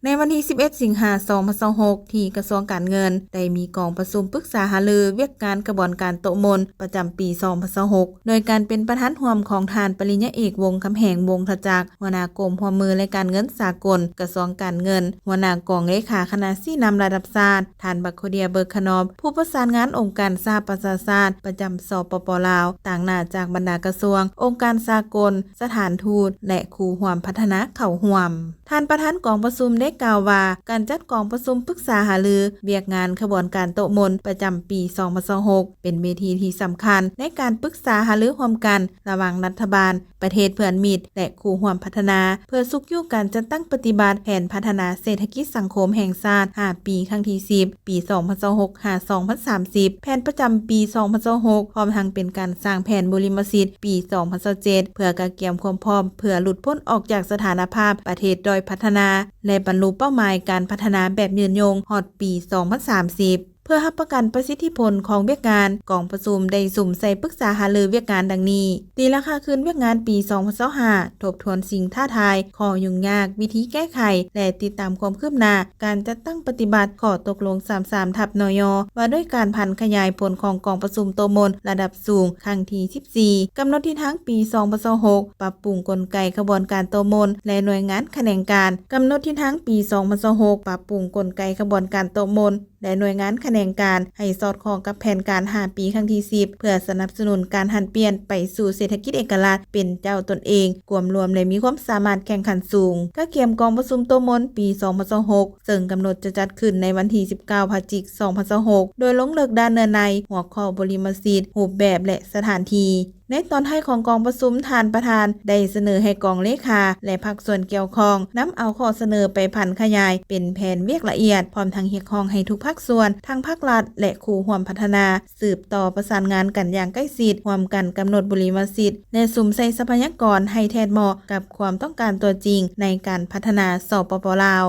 ໃນວັນທີສິບເອັດ ສິງຫາ ສອງພັນຊາວຫົກ ທີ່ກະຊວງການເງິນ ໄດ້ມີກອງປະຊຸມປຶກສາຫາລືວຽກງານຂະບວນການໂຕະມົນປະຈຳປີ ສອງພັນຊາວຫົກ ໂດຍການເປັນປະທານຮ່ວມຂອງທ່ານປະລິນຍາເອກ ວົງຄຳແຫງ ວົງທະຈັກ ຫົວໜ້າກົມຮ່ວມມື ແລະ ການເງິນສາກົນ ກະຊວງການເງິນ, ຫົວໜ້າກອງເລຂາຄະນະຊີ້ນຳລະດັບຊາດ, ທ່ານ ບັກໂຄເດຍ ເບີຄະນອບ ຜູ້ປະສານງານອົງການສະຫະປະຊາຊາດ ປະຈຳ ສປປ ລາວ, ຕາງໜ້າຈາກບັນດາກະຊວງ, ອົງການສາກົນ, ສະຖານທູດ ແລະ ຄູ່ຮ່ວມພັດທະນາເຂົ້າຮ່ວມ. ທ່ານປະທານກອງປະຊຸມໄດ້ກ່າວວ່າ ການຈັດກອງປະຊຸມປຶກສາຫາລືວຽກງານຂະບວນການໂຕະມົນປະຈຳປີ ສອງພັນຊາວຫົກ ເປັນເວທີທີ່ສຳຄັນໃນການປຶກສາຫາລືຮ່ວມກັນ ລະຫວ່າງລັດຖະບານ, ປະເທດເພື່ອນມິດ ແລະ ຄູ່ຮ່ວມພັດທະນາ ເພື່ອຊຸກຍູ້ການຈັດຕັ້ງປະຕິບັດແຜນພັດທະນາເສດຖະກິດສັງຄົມແຫ່ງຊາດ ຫ້າ ປີ ຄັ້ງທີ ສິບ ປີ ສອງພັນຊາວຫົກ ຫາ ສອງພັນສາມສິບ, ແຜນປະຈຳປີ ສອງພັນຊາວຫົກ ພ້ອມທັງເປັນການສ້າງແຜນບຸລິມະສິດປີ ສອງພັນຊາວເຈັດ ເພື່ອກະກຽມຄວາມພ້ອມເພື່ອຫຼຸດພົ້ນອອກຈາກສະຖານະພາບປະເທດດ້ອຍພັດທະນາ ແລະ ບັນລຸເປົ້າໝາຍການພັດທະນາແບບຍືນຍົງຮອດປີ ສອງພັນສາມສິບ. ເພື່ອຮັບປະກັນປະສິດທິຜົນຂອງວຽກງານ, ກອງປະຊຸມໄດ້ສຸມໃສ່ປຶກສາຫາລືວຽກງານດັ່ງນີ້: ຕີລາຄາຄືນວຽກງານປີ ສອງພັນຊາວຫ້າ, ທົບທວນສິ່ງທ້າທາຍ, ຂໍ້ຫຍຸ້ງຍາກ, ວິທີແກ້ໄຂ ແລະ ຕິດຕາມຄວາມຄືບໜ້າການຈັດຕັ້ງປະຕິບັດຂໍ້ຕົກລົງ ສາມສາມ ທັບ ນຍ ວ່າດ້ວຍການຜັນຂະຫຍາຍຜົນຂອງກອງປະຊຸມໂຕະມົນລະດັບສູງຄັ້ງທີ ສິບສີ່, ກຳນົດທິດທາງປີ ສອງພັນຊາວຫົກ, ປັບປຸງກົນໄກຂະບວນການໂຕະມົນ ແລະ ໜ່ວຍງານຂະແໜງການ, ກຳນົດທິດທາງປີ ສອງພັນຊາວຫົກ, ປັບປຸງກົນໄກຂະບວນການໂຕະມົນ ແລະ ໜ່ວຍງານຂະແໜງການ ໃຫ້ສອດຄ່ອງກັບແຜນການ ຫ້າ ປີ ຄັ້ງທີ ສິບ ເພື່ອສະໜັບສະໜູນການຫັນປ່ຽນໄປສູ່ເສດຖະກິດເອກະລາດເປັນເຈົ້າຕົນເອງ, ກວມລວມ ແລະ ມີຄວາມສາມາດແຂ່ງຂັນສູງ. ກະກຽມກອງປະຊຸມໂຕະມົນປີ ສອງພັນຊາວຫົກ ເຊິ່ງກຳນົດຈະຈັດຂຶ້ນໃນວັນທີ ສິບເກົ້າ ພະຈິກ ສອງພັນຊາວຫົກ ໂດຍລົງເລິກດ້ານເນື້ອໃນ, ຫົວຂໍ້, ບຸລິມະສິດ, ຮູບແບບ ແລະ ສະຖານທີ່. ໃນຕອນທ້າຍຂອງກອງປະຊຸມ, ທ່ານປະທານໄດ້ສະເໜີໃຫ້ກອງເລຂາ ແລະ ພາກສ່ວນກ່ຽວຂ້ອງ ນຳເອົາຂໍ້ສະເໜີໄປຜັນຂະຫຍາຍເປັນແຜນວຽກລະອຽດ, ພ້ອມທັງຮຽກຮ້ອງໃຫ້ທຸກພາກສ່ວນ, ທັງພາກລັດ ແລະ ຄູ່ຮ່ວມພັດທະນາ ສືບຕໍ່ປະສານງານກັນຢ່າງໃກ້ຊິດ, ຮ່ວມກັນກຳນົດບຸລິມະສິດ ແລະ ສຸມໃສ່ຊັບພະຍາກອນໃຫ້ແທດເໝາະກັບຄວາມຕ້ອງການຕົວຈິງໃນການພັດທະນາ ສປປ ລາວ.